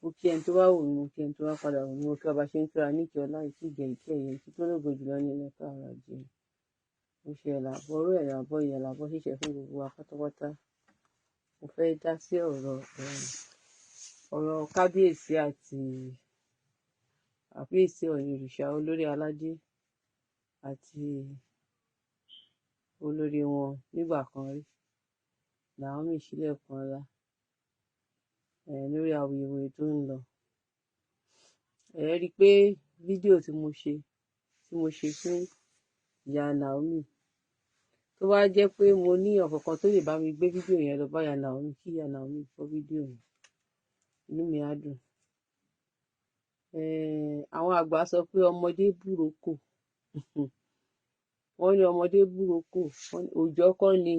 Mo kí ẹni tó bá wò mí, mo kí ẹni tó bá padà wò mí, mo kí ọba ṣe ń tura ní ìkẹ́ ọlá, ìkí ìgẹ̀, ìkí ẹ̀yẹ, ìkí tó lógo jùlọ ní ilẹ̀ káàárọ̀ àjíire. Mo ṣe ẹ̀là àbọ̀rú, ẹ̀là àbọ̀yè, ẹ̀là àbọ̀ ṣíṣe fún gbogbo wa pátápátá. Mo fẹ́ dá sí ọ̀rọ̀ kábíyèsí àti àbíyèsí Ọọ̀ni òrìṣà, olórí aládé àti olórí wọn nígbà kan rí, Naomi Ṣílẹ̀kùnọlá, lórí awuyewuye tó ń lọ. Ẹ rí i pé fídíò tí mo ṣe fún ìyá Naomi, tó bá jẹ́ pé mo ní ọ̀kankan tó lè bá mi gbé fídíò yẹn lọ bá ìyá Naomi, kí ìyá Naomi gbọ́ fídíò yẹn, inú mi á dùn. Àwọn àgbà sọ pé ọmọdé búrokò, wọ́n ní ọmọdé búrokò, wọ́n ní òòjọ́ kọ́ ni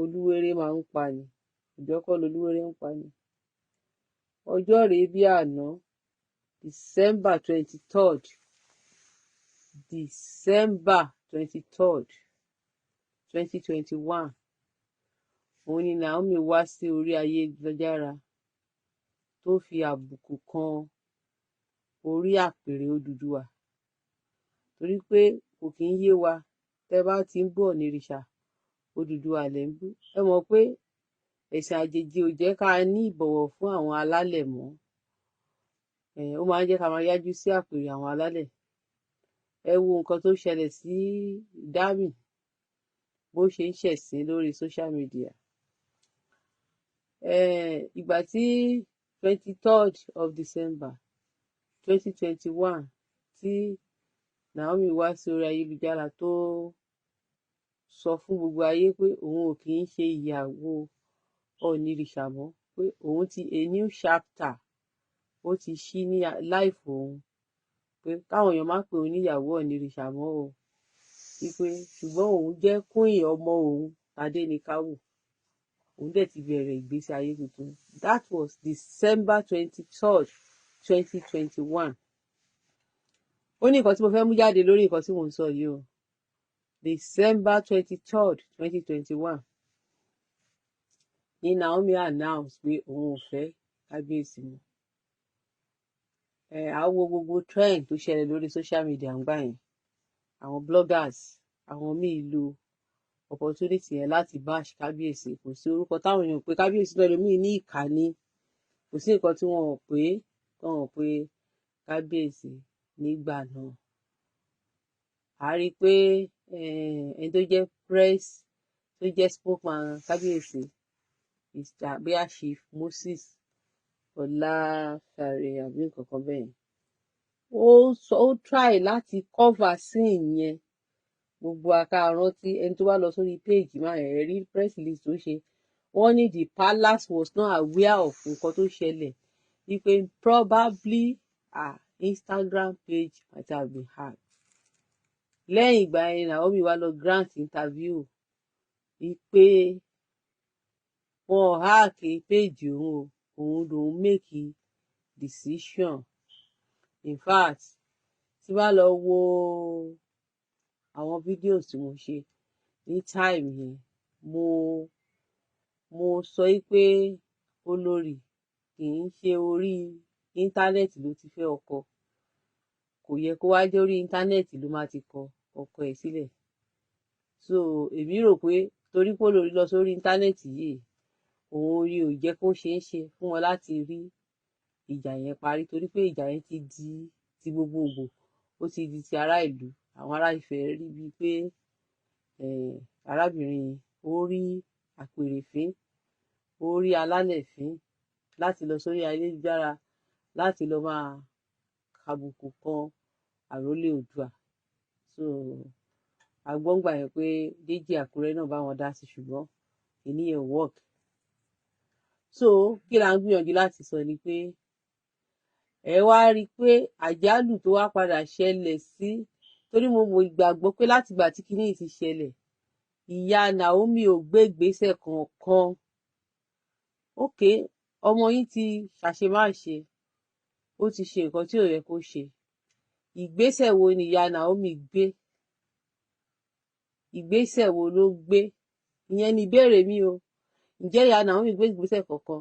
olúwéré máa ń pa ni, òòjọ́ kọ́ lolúwéré ń pa ni. Ọjọ́ rèé bí àná, December 23rd, December 23rd, 2021, òun ni Naomi wá sí orí ayélujára tó fi àbùkù kan orí àpèrè Odùduwà, torí pé kò kí ń yé wa. Tẹ́ bá ti ń bú Ọ̀nìrìṣà, Odùduwà lẹ̀ ń bú. Ẹ mọ̀ pé ẹ̀sìn àjèjì ò jẹ́ ká ní ìbọ̀wọ̀ fún àwọn alálẹ̀ mọ́. Ó máa ń jẹ́ ká máa yájú sí àpèrè àwọn alálẹ̀. Ẹ wo nǹkan tó ṣẹlẹ̀ sí Dami, bó ṣe ń ṣẹ̀sín lórí social media. Ìgbà tí 23rd of December 2021 tí Naomi wá sí orí ayélujára tó sọ fún gbogbo ayé pé òun ò kì í ṣe ìyàwó Ọ̀nìrìṣà mọ́, pé òun ti a new chapter ó ti ṣí ní life òun, pé káwọn èèyàn má pè òun níyàwó Ọ̀nìrìṣà mọ́ o, wípé ṣùgbọ́n òun jẹ́ queen ọmọ òun Tadéníkàwò, òun dẹ̀ ti bẹ̀rẹ̀ ìgbésí ayé tuntun. That was December 23rd, 2021. Ó ní nǹkan tí mo fẹ́ mú jáde lórí nǹkan tí mò ń sọ yìí o. December 23rd, 2021 ní Naomi announce pé òun ò fẹ́ kábíyèsí mọ́. Ẹ á wo gbogbo trend tó ṣẹlẹ̀ lórí social media ńgbà yẹn. Àwọn bloggers, àwọn míì lo opportunity yẹn láti bash kábíyèsí. Kò sí orúkọ táwọn èèyàn pé kábíyèsí náà, lómi ní ìkànnì, kò sí nǹkan tí wọn ò pé, wọn ò pé kábíyèsí nígbà náà. A rí i pé ẹni tó jẹ́ press, tó jẹ́ spokesman kábíyèsí, Mr. bóyá Chief Moses Ọláfàre àbí nǹkan kan bẹ́ẹ̀ yẹn, ó sọ, ó try láti cover scene yẹn. Gbogbo aká rántí, ẹni tó bá lọ sórí page máa ẹ̀ rí press release tó ṣe. Wọ́n ní the palace was not aware of nǹkan tó ṣẹlẹ̀, wípé probably her Instagram page might have been hacked. Lẹ́yìn ìgbà yẹn, Naomi wá lọ grant interview wípé wọn ò hack page òun o, òun lòun make decision. In fact, tí bá lọ wo àwọn videos tí mo ṣe ní time yẹn, mo sọ pé olórí kì í ṣe orí íńtánẹ́ẹ̀tì ló ti fẹ́ ọkọ, kò yẹ kó wá jẹ́ orí íńtánẹ́ẹ̀tì ló máa ti kọ ọkọ ẹ̀ sílẹ̀. So èmi rò pé torí pé olórí lọ sórí íńtánẹ́ẹ̀tì yìí, òun ni ò jẹ́ kó ṣeé ṣe fún wọn láti rí ìjà yẹn parí, torí pé ìjà yẹn ti di ti gbogbogbò, ó ti di ti ará ìlú. Àwọn ará Ifẹ̀ rí bíi pé arábìnrin ó rí àpèrè fín, ó rí alálẹ̀ fín láti lọ sórí ayélujára láti lọ máa kàbùkù kan àrólé Oòduà. So a gbọ́ ńgbà yẹn pé Déjì Àkúrẹ́ náà bá wọn dá sí, ṣùgbọ́n kìíní yẹn ò work. So kí là ń gbìyànjú láti sọ ni pé ẹ wá rí i pé àjálù tó wá padà ṣẹlẹ̀ sí, torí mo mọ ìgbàgbọ́ pé látìgbà tí kinní yìí ti ṣẹlẹ̀, ìyá Naomi ò gbé ìgbésẹ̀ kankan. Ok, ọmọ yín ti ṣàṣemáṣe, ó ti ṣe nǹkan tí ò yẹ kó ṣe. Ìgbésẹ̀ wo ni ìyá Naomi gbé? Ìgbésẹ̀ wo ló gbé? Ìyẹn ni ìbéèrè mi o. Ǹjẹ́ ìyá Naomi gbé ìgbésẹ̀ kankan?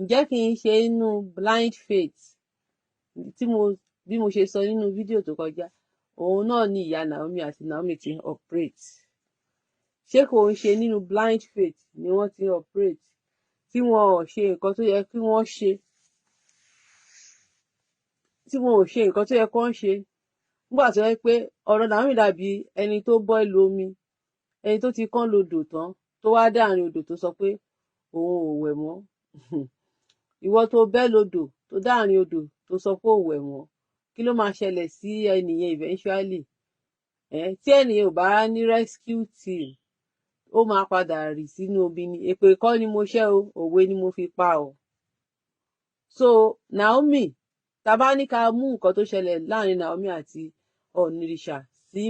Ǹjẹ́ kì í ṣe inú blind faith tí mo, bí mo ṣe sọ nínú fídíò tó kọjá, òun náà ni ìyá Naomi àti Naomi ti ń operate? Ṣé kò ń ṣe nínú blind faith ni wọ́n ti ń operate, tí wọn ò ṣe nǹkan tó yẹ kí wọ́n ṣe, tí wọn ò ṣe nǹkan tó yẹ kó ń ṣe, nígbà tó yẹ pé ọ̀rọ̀ Naomi dàbí ẹni tó bọ́ ìlú omi, ẹni tó ti kán lodò tán, tó wá dáàrin odò, tó sọ pé òun ò wẹ̀ mọ́? Ìwọ tó bẹ́ lodò, tó dáàrin odò, tó sọ pé ò wẹ̀ mọ́, kí ló máa ṣẹlẹ̀ sí ẹnìyẹn eventually? Ẹ tí ẹnìyẹn ò bá ní rescue team, ó máa padà rì sínú omi ni. Èpè kọ́ ni mo ṣẹ́ o, òwe ni mo fi pa o. So Naomi, tá bá ní ká mú nǹkan tó ṣẹlẹ̀ láàrin Naomi àti Ọ̀nìrìṣà sí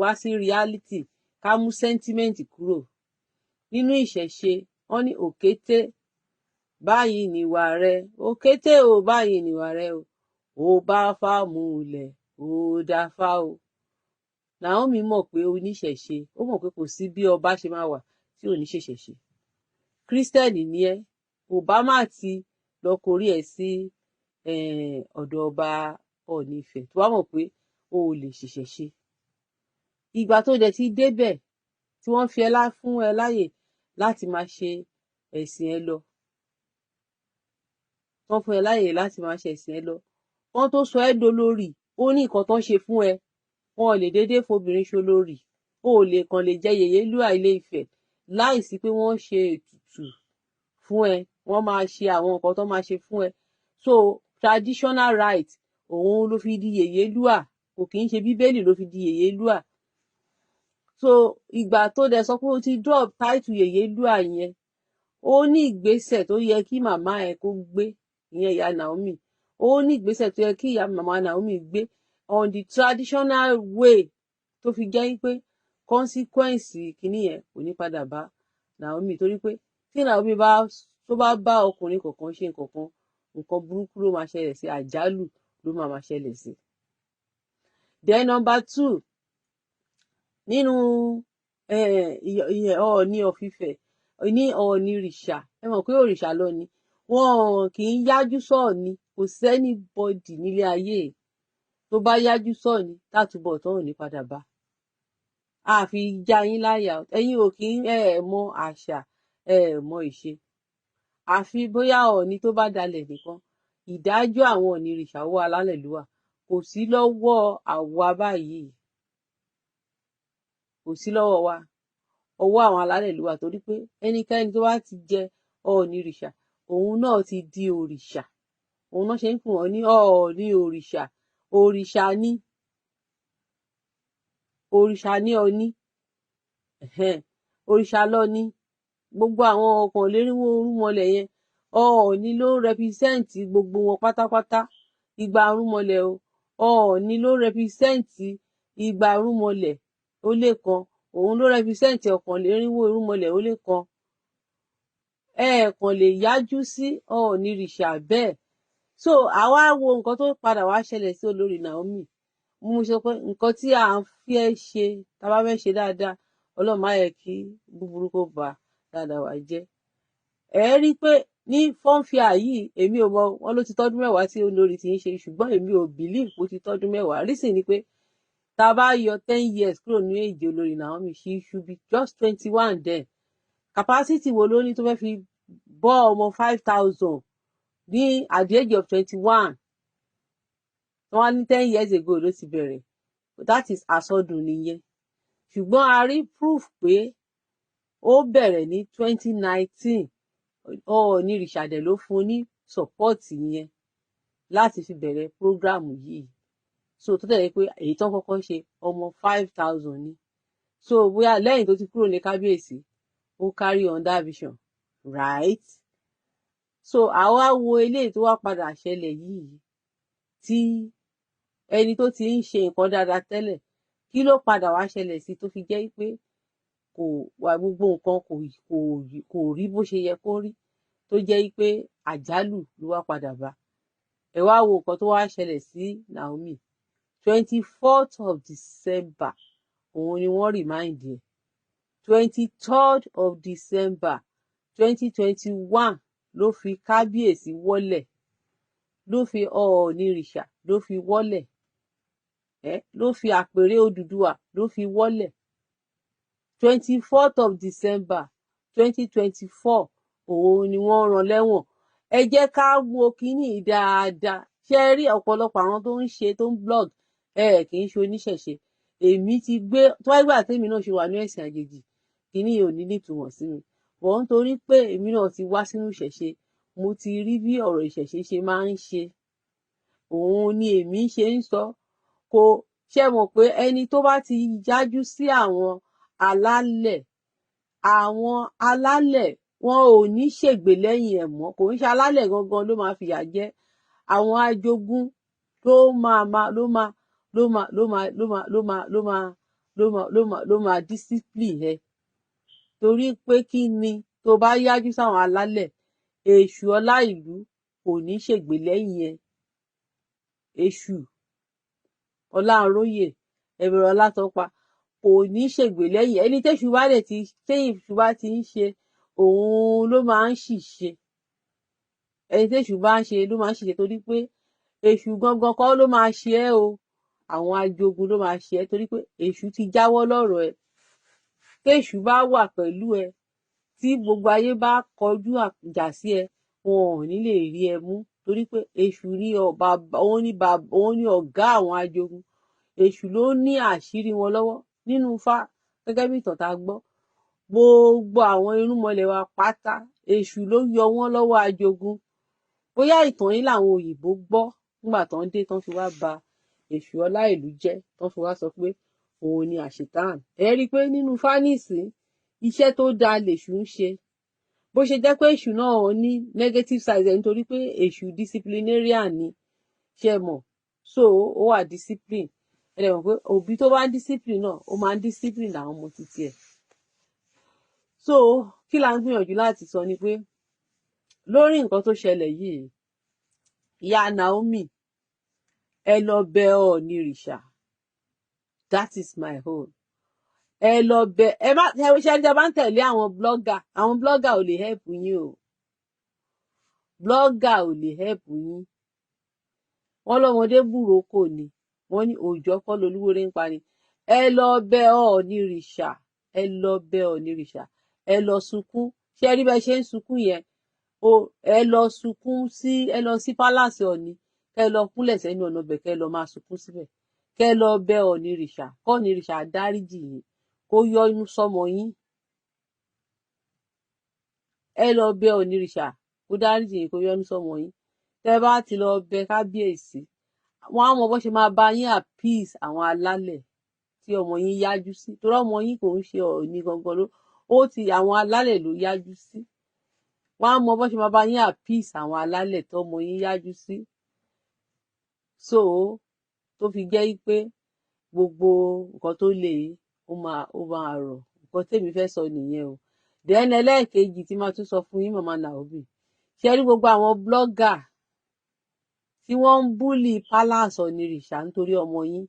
wá sí reality, ká mú sentiment kúrò nínú ìṣẹ̀ṣe, wọ́n ní òkété báyìí níwà rẹ, òkété o, báyìí níwà rẹ o, ò bá fá múlẹ̀, ó dá fá o. Naomi mọ̀ pé oníṣẹ̀ṣe, ó mọ̀ pé kò sí bí ọba ṣe máa wà tí ò ní ṣèṣẹ̀ṣe. Christian ni ẹ́, kò bá má ti lọ korí ẹ̀ sí ọ̀dọ̀ ọba Ọọ̀ni Ifẹ̀, tó bá mọ̀ pé o ò lè ṣèṣẹ̀ṣe. Ìgbà tó dẹ̀ ti débẹ̀, tí wọ́n fi ẹ fún ẹ láyè láti máa ṣe ẹ̀sìn ẹ lọ, wọ́n fún ẹ láyè láti máa ṣe ẹ̀sìn ẹ lọ, wọ́n tó sọ ẹ́ dolórí, ó ní nǹkan tó ń ṣe fún ẹ. Wọn ò lè déédéé fobìnrin ṣolórí, o ò lè kàn lè jẹ Yèyélúà Ilé Ifẹ̀ láìsí pé wọ́n ṣe ètùtù fún ẹ, wọ́n máa ṣe àwọn nǹkan tó máa ṣe fún ẹ. So traditional right òun ló fi di Yèyélúà, kò kì í ṣe Bíbélì ló fi di Yèyélúà. So ìgbà tó dẹ̀ sọ pé o ti drop title Yèyélúà yẹn, ó ní ìgbésẹ̀ tó yẹ kí màmá ẹ kó gbé, ìyẹn ìyá Naomi. Ó ní ìgbésẹ̀ tó yẹ kí ìyá màmá Naomi gbé on the traditional way, tó fi jẹ́ pé consequence kìíní yẹn kò ní padà bá Naomi, torí pé tí Naomi bá tó bá bá ọkùnrin kọ̀ọ̀kan ṣe nǹkan kan, nǹkan burúkú ló máa ṣẹlẹ̀ sí, àjálù ló máa máa ṣẹlẹ̀ sí. Then number two, nínú Ọọ̀ni of Ifẹ̀ ní Ọọ̀ni rìṣà, ẹ mọ̀ pé òrìṣà lọ ni, wọn kì í yájú sọ́ọ̀ni. Kò sí anybody nílé ayé tó bá yájú sọ́ọ̀ni tátúbọ̀tán ò ní padà bá. A fi já yín láyà, ẹ̀yin ò kì í ẹ mọ àṣà, ẹ mọ ìṣe, àfi bóyá Ọọ̀ni tó bá dalẹ̀ nìkan. Ìdájọ́ àwọn Ọ̀nìrìṣà, owó alálẹ̀ ló wà, kò sí lọ́wọ́ àwa báyìí, kò sí lọ́wọ́ wa, ọwọ́ àwọn alálẹ̀ ló wà, torí pé ẹnikẹ́ni tó bá ti jẹ Ọ̀ọ̀nìrìṣà, òun náà ti di òrìṣà. Òun náà ṣe ń pè wọ́n ní Ọọ̀ni òrìṣà. Òrìṣà ní, òrìṣà ní Ọọ̀ni, òrìṣà lọ ní gbogbo àwọn ọ̀kànlénírínwó irúnmọlẹ̀ yẹn. Ọọ̀ni ló ń represent gbogbo wọn pátápátá, igba irúnmọlẹ̀ o. Ọọ̀ni ló represent igba irúnmọlẹ̀ ó lé kan, òun ló represent ọ̀kànlénírínwó irúnmọlẹ̀ ó lé kan. Ẹ kàn lè yájú sí Ọọ̀nìrìṣà bẹ́ẹ̀. So àwa wo nǹkan tó padà wá ṣẹlẹ̀ sí olórí Naomi. Mo sọ pé nǹkan tí à ń fẹ́ ṣe, tá a bá fẹ́ ṣe dáadáa, Ọlọ́run má yẹ kí búburú kó ba dáadáa wa jẹ́. Ẹ rí i pé ní funfair yìí, èmi ò mọ, wọn ló ti tọ́dún 10 tí olórí ti ń ṣe, ṣùgbọ́n èmi ò believe kó ti tọ́dún 10. Reason ni pé tá a bá yọ 10 years kúrò ní èjì olórí Naomi, she should be just 21 then. Capacity wo ló ní tó fẹ́ fi bọ́ ọmọ 5,000 ní at the age of 21? Wọ́n ní 10 years ago ló ti bẹ̀rẹ̀, that is àsọdùn nìyẹn. Ṣùgbọ́n a rí proof pé ó bẹ̀rẹ̀ ní 2019. Ọọ̀ni rìṣàdẹ̀ ló fún un ní support yẹn láti fi bẹ̀rẹ̀ program yìí. So tó tẹ̀lé pé èyí tó kọ́kọ́ ṣe, ọmọ 5,000 ni. So bóyá lẹ́yìn tó ti kúrò ní kábíyèsí, ó carry on that vision, right? So àwa wo eléyìí tó wá padà ṣẹlẹ̀ yìí, tí ẹni tó ti ń ṣe nǹkan dáadáa tẹ́lẹ̀, kí ló padà wá ṣẹlẹ̀ sí tó fi jẹ́ pé kò wá, gbogbo nǹkan kò rí bó ṣe yẹ kó rí, tó jẹ́ pé àjálù ló wá padà bá ẹ? Wá wo nǹkan tó wá ṣẹlẹ̀ sí Naomi. 24th of December òun ni wọ́n remand ẹ̀. 23rd of December 2021 ló fi kábíyèsí wọ́lẹ̀, ló fi Ọọ̀nirìṣà ló fi wọ́lẹ̀, ẹ ló fi àpèrè Odùduwà ló fi wọ́lẹ̀. 24th of December 2024, òun ni wọ́n rán lẹ́wọ̀n. Ẹ jẹ́ ká wo kínní yìí dáadáa. Ṣé ẹ rí ọ̀pọ̀lọpọ̀ àwọn tó ń ṣe, tó ń blog, ẹ kì í ṣe oníṣẹ̀ṣe. Èmi ti gbé tó wáyé gbà tèmi náà ṣe wà ní ẹ̀sìn àjèjì, kínní yìí ò ní nítumọ̀ sí mi wọ́n, nítorí pé èmi náà ti wá sínú ìṣẹ̀ṣe, mo ti rí bí ọ̀rọ̀ ìṣẹ̀ṣe ṣe máa ń ṣe. Òun ni èmi ṣe ń sọ. Kò ṣe mọ̀ pé ẹni tó bá ti yájú sí àwọn alálẹ̀, àwọn alálẹ̀ wọn ò ní ṣègbè lẹ́yìn ẹ̀ mọ́. Kò ń ṣe alálẹ̀ gangan ló máa fìyà jẹ, àwọn ajogún ló máa máa ló máa ló máa ló máa ló máa ló máa ló máa ló máa ló máa ló máa discipline ẹ. Torí pé kí ni? Tó bá yájú sáwọn alálẹ̀, èṣù ọlá ìlú kò ní ṣègbè lẹ́yìn ẹ. Èṣù ọláńróyè ẹ̀bẹ̀rẹ̀ ọlátọ́pa kò ní ṣègbè lẹ́yìn ẹni. Tẹ́ṣù bá dẹ̀ ti téyìn èṣù bá ti ń ṣe, òun ló máa ń ṣìṣe. Ẹni tẹ́ṣù bá ń ṣe ló máa ń ṣìṣe, torí pé èṣù gangan kọ́ ló máa ṣe ẹ́ o, àwọn ajogun ló máa ṣe ẹ́, torí pé èṣù ti jáwọ́ lọ́rọ̀ ẹ. Téṣù bá wà pẹ̀lú ẹ, tí gbogbo ayé bá kọjú ìjà sí ẹ, wọn ò ní lè rí ẹ mú, torí pé èṣù ní ọba, òun ní bàbá, òun ní ọ̀gá àwọn ajogun. Èṣù ló ní àṣírí wọn lọ́wọ́ nínú Ifá. Gẹ́gẹ́ bí ìtàn tá a gbọ́, gbogbo àwọn irúnmọlẹ̀ wa pátá, èṣù ló yọ wọ́n lọ́wọ́ ajogun. Bóyá ìtàn yìí làwọn òyìnbó gbọ́ nígbà tán dé, tán fi wá ba èṣù ọlá ìlú jẹ́, tán fi wá sọ pé òun ni àṣetán. Ẹ rí i pé nínú fáníìsì, iṣẹ́ tó dáa lèṣù ń ṣe, bó ṣe jẹ́ pé èṣù náà ní negative side ẹ̀, nítorí pé èṣù disciplinarian ni, ṣe mọ̀? So ó wà discipline. Ẹ lè mọ̀ pé òbí tó bá ń discipline náà, ó máa ń discipline àwọn ọmọ títí ẹ̀. So kí la ń gbìyànjú láti sọ ni pé lórí nǹkan tó ṣẹlẹ̀ yìí, ìyá Naomi, ẹ lọ bẹ Ọọ̀nirìṣà. That is my own. Ẹ lọ bẹ. Ẹ má ṣe ẹ bá ń tẹ̀lé àwọn blogger. Àwọn blogger ò lè help yín o, blogger ò lè help yín. Wọ́n lọ́mọdé búròkò ni, wọ́n ní òòjọ́ kọ́ lolúwere ń pa ni. Ẹ lọ bẹ Ọọ̀nirìṣà, ẹ lọ bẹ Ọọ̀nirìṣà, ẹ lọ sunkún. Ṣé ẹ rí bẹ ṣe ń sunkún yẹn o? Ẹ lọ sunkún sí, ẹ lọ sí palace Ọọ̀ni, kẹ lọ kúnlẹ̀ sẹ́nu ọ̀nà bẹ̀, kẹ lọ máa sunkún síbẹ̀, kẹ lọ bẹ Ọọ̀nirìṣà, kọ́ọ̀nirìṣà dáríjì yín, kó yọ́nú sọ́mọ yín. Ẹ lọ bẹ Ọọ̀nirìṣà kó dáríjì yín, kó yọ́nú sọ́mọ yín. Tẹ bá ti lọ bẹ kábíyèsí, wọn á mọ bó ṣe máa bá yín appease àwọn alálẹ̀ tí ọmọ yín yájú sí, torí ọmọ yín kò ń ṣe Ọọ̀ni gangan ló ó ti, àwọn alálẹ̀ ló yájú sí. Wọn á mọ bó ṣe máa bá yín appease àwọn alálẹ̀ tọmọ yín yájú sí, so tó fi jẹ́ pé gbogbo nǹkan tó lè ó máa rọ̀. Nǹkan tèmi fẹ́ sọ nìyẹn o. Then ẹlẹ́ẹ̀kejì tí máa tún sọ fún yín, Mama Naomi, ṣe rí gbogbo àwọn blogger tí wọ́n ń bully palace Ọ̀nìrìṣà nítorí ọmọ yín,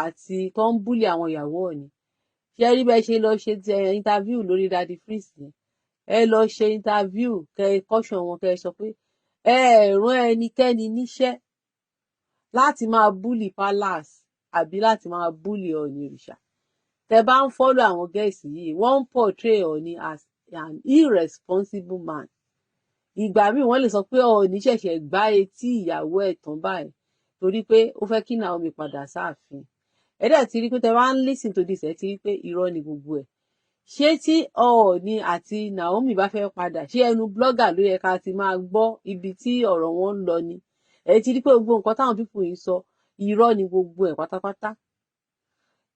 àti tó ń bully àwọn ìyàwó Ọ̀ọ̀ni, ṣe rí bẹ́ẹ̀ ṣe lọ ṣe ti interview lórí Daddy Freeze yẹn? Ẹ lọ ṣe interview, kẹ ẹ caution wọn, kẹ ẹ sọ pé ẹ ẹ rán ẹnikẹ́ni níṣẹ́ láti máa bully palace àbí láti máa bully Ọ̀ọ̀nìrìṣà. Tẹ bá ń follow àwọn girls yìí, wọ́n ń portray Ọ̀ọ̀ni as an irresponsible man. Ìgbà míì wọ́n lè sọ pé Ọọ̀ni ṣẹ̀ṣẹ̀ gbá etí ìyàwó ẹ̀ tán báyìí torí pé ó fẹ́ kí Naomi padà sáàfin. Ẹ dẹ̀ ti rí pé tẹ bá ń listen to this, ẹ ti rí pé irọ́ ni gbogbo ẹ̀. Ṣé tí Ọọ̀ni àti Naomi bá fẹ́ padà, ṣé ẹnu blogger ló yẹ ká ti máa gbọ́ ibi tí ọ̀rọ̀ wọn ń lọ ni? Ẹ ti rí pé gbogbo nǹkan táwọn people yìí sọ, irọ́ ni gbogbo ẹ̀ pátápátá.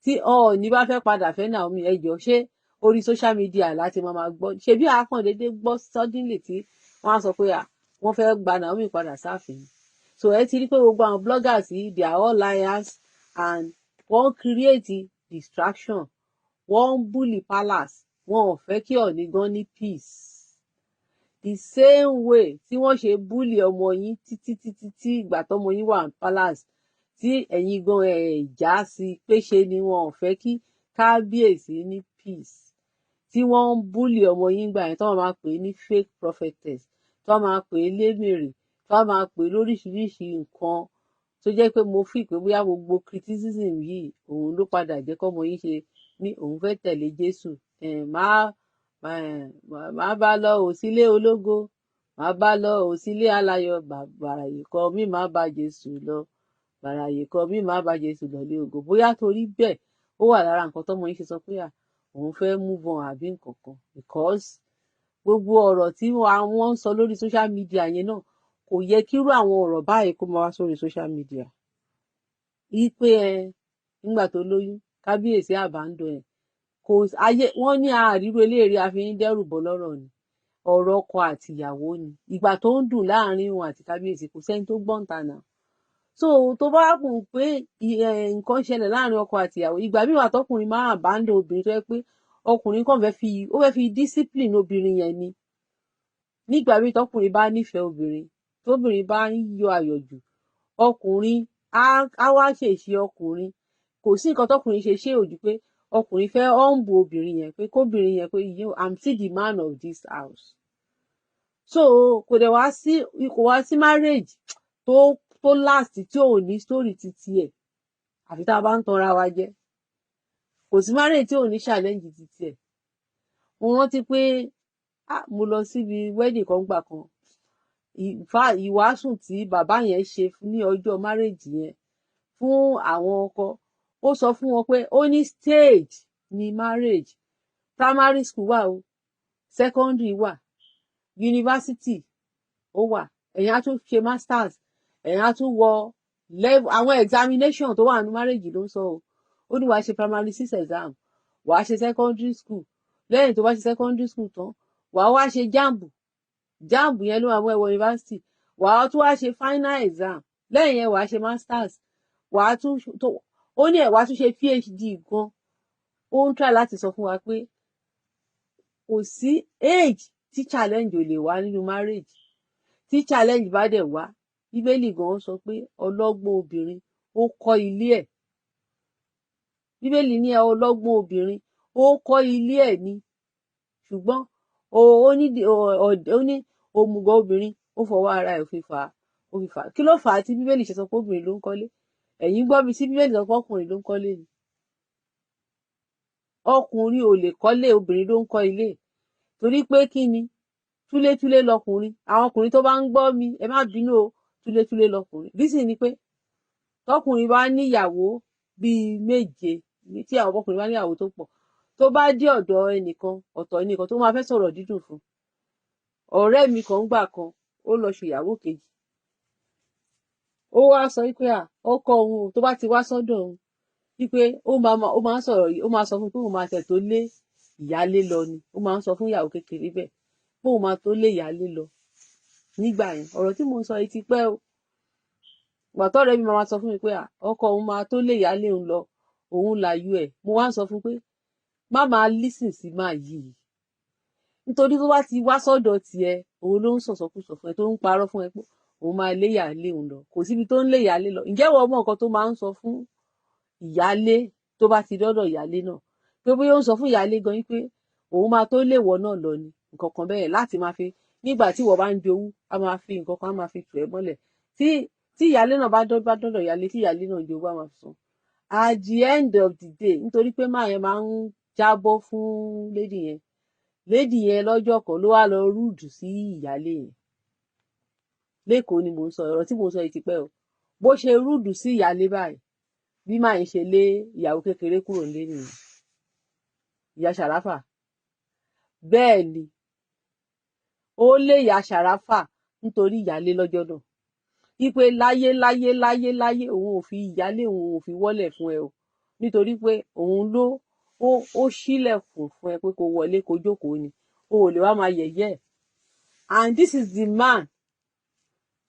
Tí Ọọ̀ni bá fẹ́ padà fẹ́ Naomi, ẹ jọ̀ọ́, ṣé orí social media láti máa gbọ́? Ṣebí àákàn déédéé gbọ́ suddenly tí wọ́n á sọ pé à wọ́n fẹ́ gba Naomi padà sáàfin. So ẹ ti rí pé gbogbo àwọn bloggers yìí, they are all liars and wọ́n create distraction, wọ́n ń bully palace, wọn ò fẹ́ kí Ọọ̀ni gan ní peace. The same way tí wọ́n ṣe bully ọmọ yín títí títí tí ìgbà tọ́mọ yín wà ní palace, tí ẹ̀yin gan ẹ̀ já sí pé ṣe ni wọn ò fẹ́ kí kábíyèsí ní peace, tí wọ́n ń bully ọmọ yín gbà yẹn, tí wọ́n máa pè é ní fake prophetess, Tó máa pè é lémèrè, tó máa pè é lóríṣiríṣi nǹkan, tó jẹ́ pé mo fi pé bóyá gbogbo criticism yìí, òun ló padà jẹ́ kọ́mọ yín ṣe ní òun fẹ́ tẹ̀lé Jésù. Máa bá lọ ò sílé ológo, máa bá lọ ò sílé aláyọ̀, bàràyè kọ mí, máa bá Jésù lọ, bàràyè kọ mí, máa bá Jésù lọ lé ògo. Bóyá torí bẹ́ẹ̀, ó wà lára nǹkan tọ́mọ yín ṣe sọ pé à òun fẹ́ move on àbí nǹkan kan, because gbogbo ọ̀rọ̀ tí wọ́n ń sọ lórí social media yẹn náà, kò yẹ kírú àwọn ọ̀rọ̀ báyìí kó máa wá sórí social media. Ipe ẹ nígbà tó lóyún, kábíyèsí abandon ẹ, kò ayé wọn ní àríwó eléèrè àfi ń dẹ́rù bọ́ lọ́rọ̀ ni. Ọ̀rọ̀ ọkọ àti ìyàwó ni. Ìgbà tó ń dùn láàrin òun àti kábíyèsí, kò sẹ́ni tó gbọ́n ta náà. So tó bá kùn pé nǹkan ṣẹlẹ̀ láàrin ọkọ àti ìyàwó, ìgbà míì wà tọkùnrin máa abandon obìnrin, tó yẹ pé ọkùnrin kàn fẹ́ fi, ó fẹ́ fi discipline obìnrin yẹn ni. Nígbà míì tọkùnrin bá nífẹ̀ẹ́ obìnrin, tóbìnrin bá ń yọ àyọ̀ jù, ọkùnrin á wá ṣèṣe. Ọkùnrin, kò sí nǹkan tọkùnrin ṣe ṣé òjú pé ọkùnrin fẹ́ humble obìnrin yẹn, pé kóbìnrin yẹn pé, "You, I'm still the man of this house." So kò dẹ̀ wá sí, kò wá sí marriage tó last tí ò ní story titi ẹ̀, àfi tá a bá ń tanra wa jẹ. Kò sí marriage tí ò ní challenge titi ẹ̀. Mo rántí pé, ah, mo lọ síbi wedding kan gbà kan. Ìwàásù tí bàbá yẹn ṣe ní ọjọ́ marriage yẹn fún àwọn ọkọ, ó sọ fún wọn pé ó ní stage ní marriage. Primary school wà o, secondary wà, university ó wà, ẹ̀yin á tún ṣe masters, ẹ̀yin á tún wọ level. Àwọn examination tó wà ní marriage ló ń sọ o. Ó ní wàá ṣe primary six exam, wàá ṣe secondary school. Lẹ́yìn tó bá ṣe secondary school tán, wàá wá ṣe JAMB. JAMB yẹn ló máa mú ẹ wọ university. Wàá tún wá ṣe final exam. Lẹ́yìn yẹn, wàá ṣe masters, wàá tún tó, ó ní ẹ̀ wàá tún ṣe PhD gan. Ó ń try láti sọ fún wa pé kò sí age tí challenge ò lè wá nínú marriage. Tí challenge bá dẹ̀ wá, Bíbélì gan sọ pé ọlọ́gbọ́n obìnrin ó kọ́ ilé ẹ̀. Bíbélì ní ọlọ́gbọ́n obìnrin ó kọ́ ilé ẹ̀ ni, ṣùgbọ́n ó ní òmùgọ̀ obìnrin ó fọwọ́ ara ẹ̀ fi fà á, ó fi fà á. Kí ló fà á tí Bíbélì ṣe sọ pé obìnrin ló ń kọ́lé? Ẹ̀yin gbọ́ mi tí Bíbélì sọ pé ọkùnrin ló ń kọ́lé ni. Ọkùnrin ò lè kọ́lé, obìnrin ló ń kọ́ ilé. Torí pé kí ni? Túlétúlé lọkùnrin. Àwọn ọkùnrin tó bá ń gbọ́ mi, ẹ má bínú o. Túlétúlé lọkùnrin. Reason ni pé tọkùnrin bá níyàwó bíi méje, tí àwọn ọkùnrin bá níyàwó tó pọ̀, tó bá dé ọ̀dọ̀ ẹnìkan, ọ̀tọ̀ ẹnìkan tó máa fẹ́ sọ̀rọ̀ dídùn fún. Ọ̀rẹ́ mi kan gbà kan, ó lọ ṣèyàwó kejì. Ó wá sọ pé à ọkọ òun tó bá ti wá sọ́dọ̀ òun, wípé ó máa ń sọ̀rọ̀, ó máa sọ fún pé òun máa tẹ̀ tó lé ìyálé lọ ni. Ó máa ń sọ fún ìyàwó kékeré bẹ́ẹ̀ pé òun máa tó lé ìyálé lọ nígbà yẹn. Ọ̀rọ̀ tí mò ń sọ yìí ti pẹ́ o. Ìgbà tọ́rẹ́ mi máa sọ fún mi pé à ọkọ òun máa tó lé ìyálé òun lọ, òun làyò ẹ̀, mo wá ń sọ fún pé má máa listen sí máa yìí, nítorí tó bá ti wá sọ́dọ̀ tiẹ̀, òun ló ń sọ̀sọkúsọ fún ẹ, tó ń parọ́ fún ẹ pé òun máa lé ìyálé òun lọ. Kò síbi tó ń lé ìyálé lọ. Ǹjẹ́ ìwọ mọ̀ nǹkan tó máa ń sọ fún ìyálé tó bá ti dọ́dọ̀ ìyálé náà, pé bóyá ó ń sọ fún ìyálé gan pé òun máa tó léwọ náà lọ ni, nǹkan kan bẹ́ẹ̀, láti máa fi nígbà tí ìwọ bá ń jowú, á máa fi nǹkan kan, á máa fi tù ẹ́ mọ́lẹ̀. Tí ìyálé náà bá dọ́dọ̀ ìyálé, tí ìyálé náà jowú, á máa fi sùn. At the end of the day, nítorí pé máa yẹn máa ń jábọ́ fún lady yẹn, lady yẹn lọ́jọ́ kan ló wá lọ rude sí ìyálé yẹn. Lẹ́kọ̀ọ́ ni mò ń sọ. Ọ̀rọ̀ tí mò ń sọ yìí ti pẹ́ o. Bó ṣe rude sí ìyálé báyìí, bí máa ń ṣe lé ìyàwó kékeré kúrò nílé nìyẹn, ìyá Ṣàráfà. Bẹ́ẹ̀ ni ó lé ìyá Ṣàráfà nítorí ìyálé lọ́jọ́ náà, wípé láyé láyé láyé láyé, òun ò fi ìyálé, òun ò fi wọ́lẹ̀ fún ẹ o, nítorí pé òun ló ó ṣílẹ̀kùn fún ẹ pé kó wọlé, kó jókòó ni, o ò lè wá máa yẹ̀yẹ́ ẹ̀. And this is the man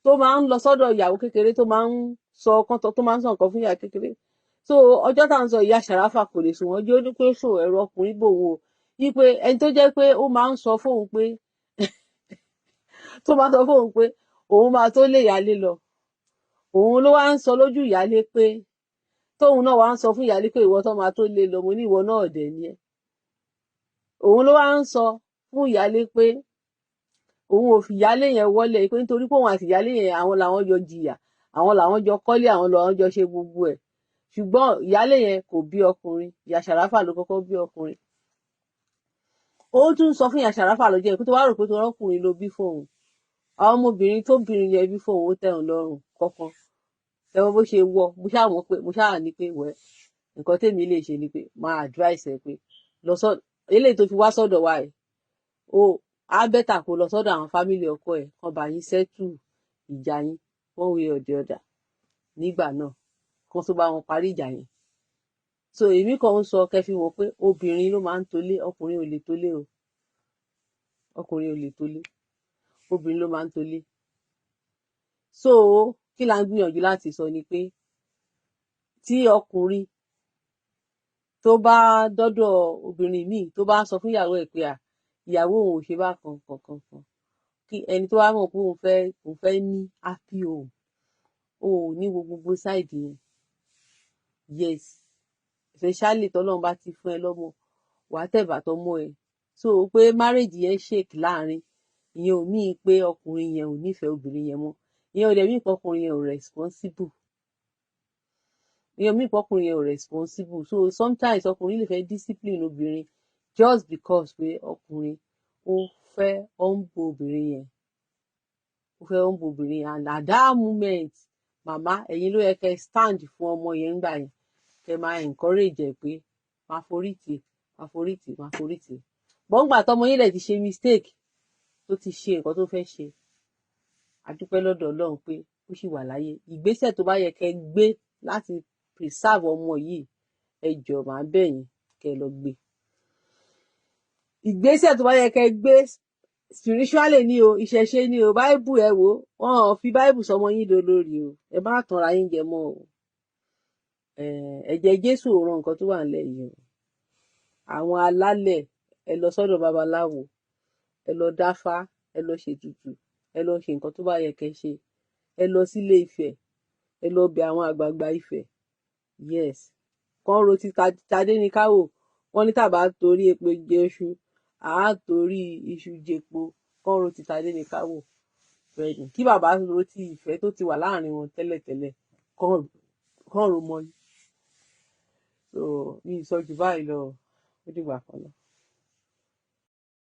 tó máa ń lọ sọ́dọ̀ ìyàwó kékeré, tó máa ń sọ kọ́ńtọ́, tó máa ń sọ nǹkan fún ìyàwó kékeré. So ọjọ́ tá à ń sọ, ìyá Ṣàráfà kò lè sùn. Wọ́n jẹ́ ó ní pé ṣò ẹ̀rọ ọkùnrin bò wọ́n o, wípé ẹni tó jẹ́ pé ó máa ń sọ fóun pé, tó máa ń sọ fóun pé òun máa tó lé ìyálé lọ, òun ló wá ń sọ lójú ìyálé pé tóun náà wá ń sọ fún ìyálé pé ìwọ tó máa tó lé lọ. Mo ní ìwọ náà dẹ̀ ni ẹ́. Òun ló wá ń sọ fún ìyálé pé Òun ò fi ìyálé yẹn wọlé pé nítorí pé òun àti ìyálé yẹn, àwọn làwọn jọ jìyà, àwọn làwọn jọ kọ́lé, àwọn làwọn jọ ṣe gbogbo ẹ̀. Ṣùgbọ́n ìyálé yẹn kò bí ọkùnrin, ìyá Ṣàráfà ló kọ́kọ́ bí ọkùnrin. Ó tún sọ fún ìyá Ṣàráfà lọ́jọ́ yẹn pé tó wá rò pé tó rọ́kùnrin ló bí fóun, àwọn ọmọbìnrin tóbìnrin yẹn bí fóun, ó tẹ́ òun lọ́rùn kọ́kọ́. Ẹ mọ bó ṣe wọ. Mo ṣáà mọ̀ pé mo ṣáà ní pé wẹ́, nǹkan tèmi lè ṣe ni pé máa advice ẹ pé lọ sọ eléyìí tó fi wá sọ́dọ̀ wa ẹ̀, o á better kó lọ sọ́dọ̀ àwọn family ọkọ ẹ̀, kán bá yín settle ìjà yín one way or the other nígbà náà, kán tó bá wọn parí ìjà yẹn. So èmi kàn ń sọ kẹ́ fi mọ̀ pé obìnrin ló máa ń tolé, ọkùnrin ò lè tolé o. Ọkùnrin ò lè tolé, obìnrin ló máa ń tolé. So kí la ń gbìyànjú láti sọ ni pé tí ọkùnrin tó bá dọ́dọ̀ obìnrin míì, tó bá sọ fún ìyàwó ẹ̀ pé à ìyàwó òun ò ṣe bákan kankan kan, kí ẹni tó bá mọ̀ pé òun fẹ́ ní happy home, o ò ní wo gbogbo side yẹn. Yes, especially tọ́lọ́run bá ti fún ẹ lọ́mọ, wàá tẹ̀bà tọmọ ẹ. So pé marriage yẹn shake láàrin ìyẹn ò mean pé ọkùnrin yẹn ò nífẹ̀ẹ́ obìnrin yẹn mọ́. Ìyẹn ò dẹ̀ mean pé ọkùnrin yẹn ò responsible. Ìyẹn ò mean pé ọkùnrin yẹn ò responsible. So sometimes ọkùnrin lè fẹ́ discipline obìnrin just because pé ọkùnrin ó fẹ́ humble obìnrin yẹn, ó fẹ́ humble obìnrin yẹn. And at that moment, màmá, ẹ̀yin ló yẹ kẹ́ stand fún ọmọ yẹn ńgbà yẹn, kẹ́ máa encourage ẹ̀ pé máa forí tì, máa forí tì, máa forí tì. Bọ́ngbà tọmọ yín lẹ̀ ti ṣe mistake, tó ti ṣe nǹkan tó fẹ́ ṣe, a dúpẹ́ lọ́dọ̀ Ọlọ́run pé ó sì wà láyé. Ìgbésẹ̀ tó bá yẹ kẹ́ gbé láti preserve ọmọ yìí, ẹ jọ̀ọ́, màá bẹ̀ yín kẹ́ lọ gbé ìgbésẹ̀ tó bá yẹ kẹ́ gbé spiritually ní o, ìṣẹ̀ṣe ní o, báìbù ẹ wò. Wọn ò fi báìbù sọmọ yín dolórí o. Ẹ má tanra yín jẹ mọ́ o. Ẹ̀jẹ̀ Jésù ò ran nǹkan tó wà nílẹ̀ yìí o. Àwọn alálẹ̀, ẹ lọ sọ́dọ̀ babaláwo, ẹ lọ dáfá, ẹ lọ ṣètùtù, ẹ lọ ṣe nǹkan tó bá yẹ kẹ́ ṣe. Ẹ lọ sílé Ifẹ̀, ẹ lọ bẹ̀ àwọn àgbààgbà Ifẹ̀. Yes, kán ro ti tadé ní káwò. Wọn ní tàbá torí epo jẹṣu, àá torí iṣu jẹpo. Kán ro ti tadé ní káwò. Bẹ́ẹ̀ ni kí bàbá ro ti ìfẹ́ tó ti wà láàrin wọn tẹ́lẹ̀tẹ́lẹ̀, kán ro mọ́. So mi ì sọ jù báyìí lọ. Ó dìgbà kan náà.